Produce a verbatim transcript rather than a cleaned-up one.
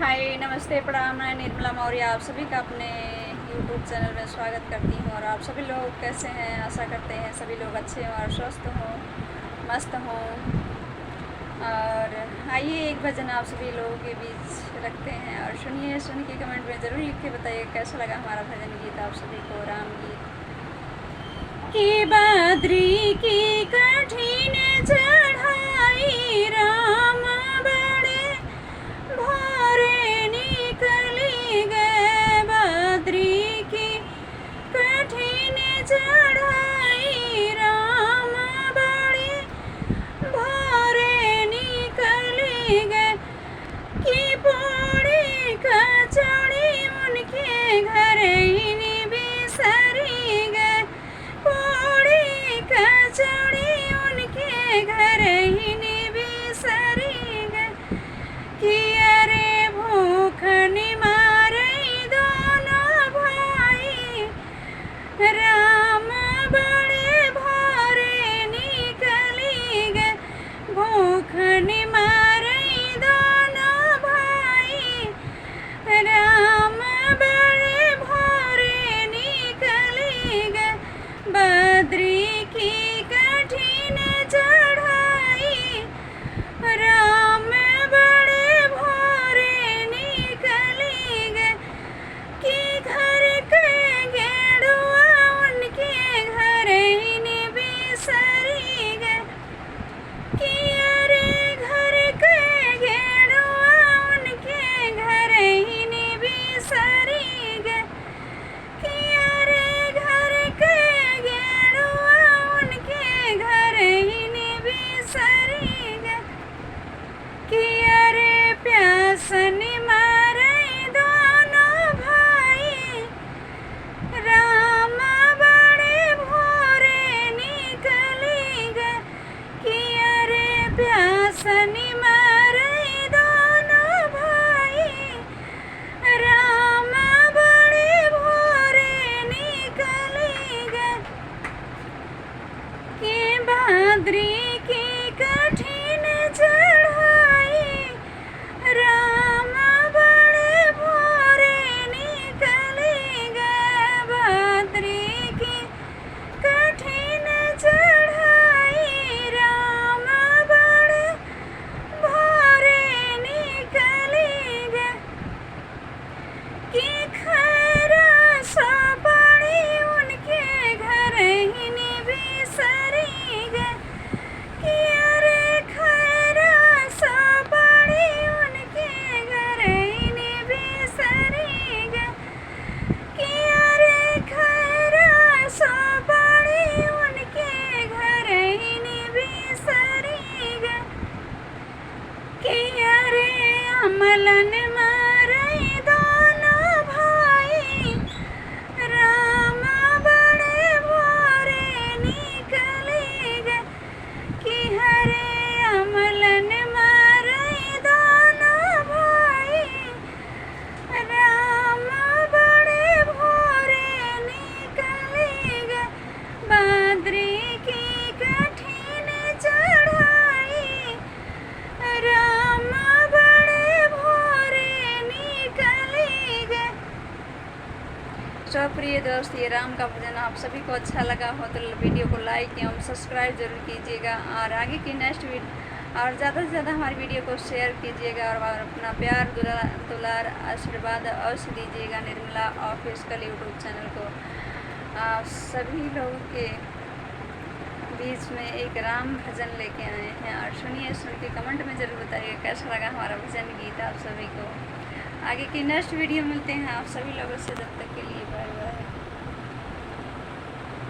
हाय, नमस्ते, प्रणाम, मैं निर्मला मौर्य आप सभी का अपने YouTube चैनल में स्वागत करती हूँ। और आप सभी लोग कैसे हैं? आशा करते हैं सभी लोग अच्छे हों और स्वस्थ हों, मस्त हों। और आइए, एक भजन आप सभी लोगों के बीच रखते हैं और सुनिए, सुन के कमेंट में ज़रूर लिख के बताइए कैसा लगा हमारा भजन गीत आप सभी को, राम गीत। कि बद्री की कठिन चढ़ाई राम बड़े भोरे निकलि गए। बद्री की कठिन चढ़ाई राम बड़े भोरे निकलि गए। कि पूड़ी कचौड़ी उनके घरहिन बिसरि गए। पूड़ी कचौड़ी उनके घरहिन बिसरि गए। कि अरे भूखन मारे दोनों भाई, राम बड़े भोरे निकलि गए। भूखन मारे दोनों भाई, राम बड़े भोरे निकलि गए। बद्री की कठिन चढ़ाई, राम बड़े भोरे निकलि गए। कि घर के गेड़ुआ उनके घरहिन बिसरि गए। कि अरे घर के गेड़ुआ उनके घरहिन बिसरि गए। कि अरे घर के गेड़ुआ उनके घरहिन बिसरि गए। कि अरे प्यासन मारे दोनों भाई, राम बड़े भोरे निकलि गए। कि अरे प्यासन मारे दोनों भाई, राम बड़े भोरे निकलि गए। कि बद्री की कठिन चढ़ाई, राम बड़े भोरे निकलि गए। बद्री की कठिन चढ़ाई, राम बड़े भोरे निकलि गए। कि खैरा सुपारी उनके घरहिन बिसरि गए। कि अरे खैरा सुपारी उनके घरहिन बिसरि गए। कि अरे खैरा सुपारी उनके घरहिन बिसरि गए। कि अरे अमलन मारे दोनों भाई, राम बड़े भोरे निकलि गए। कि अरे अमलन मारे दोनों भाई, राम बड़े भोरे निकलि गए। बद्री की कठिन चढ़ाई, राम बड़े भोरे निकलि गए। So प्रिय दोस्त, ये राम का भजन आप सभी को अच्छा लगा हो तो वीडियो को लाइक एवं सब्सक्राइब जरूर कीजिएगा, और आगे की नेक्स्ट वीडियो, और ज़्यादा से ज़्यादा हमारी वीडियो को शेयर कीजिएगा, और अपना प्यार दुला-, दुलार आशीर्वाद अवश्य दीजिएगा निर्मला ऑफिशियल YouTube चैनल को। आप सभी लोगों के बीच में एक राम भजन लेके आए हैं, और सुनिए, सुन के कमेंट में ज़रूर बताइए कैसा लगा हमारा भजन गीत आप सभी को। आगे की नेक्स्ट वीडियो मिलते हैं आप सभी लोगों से, जब तक के लिए बाय बाय।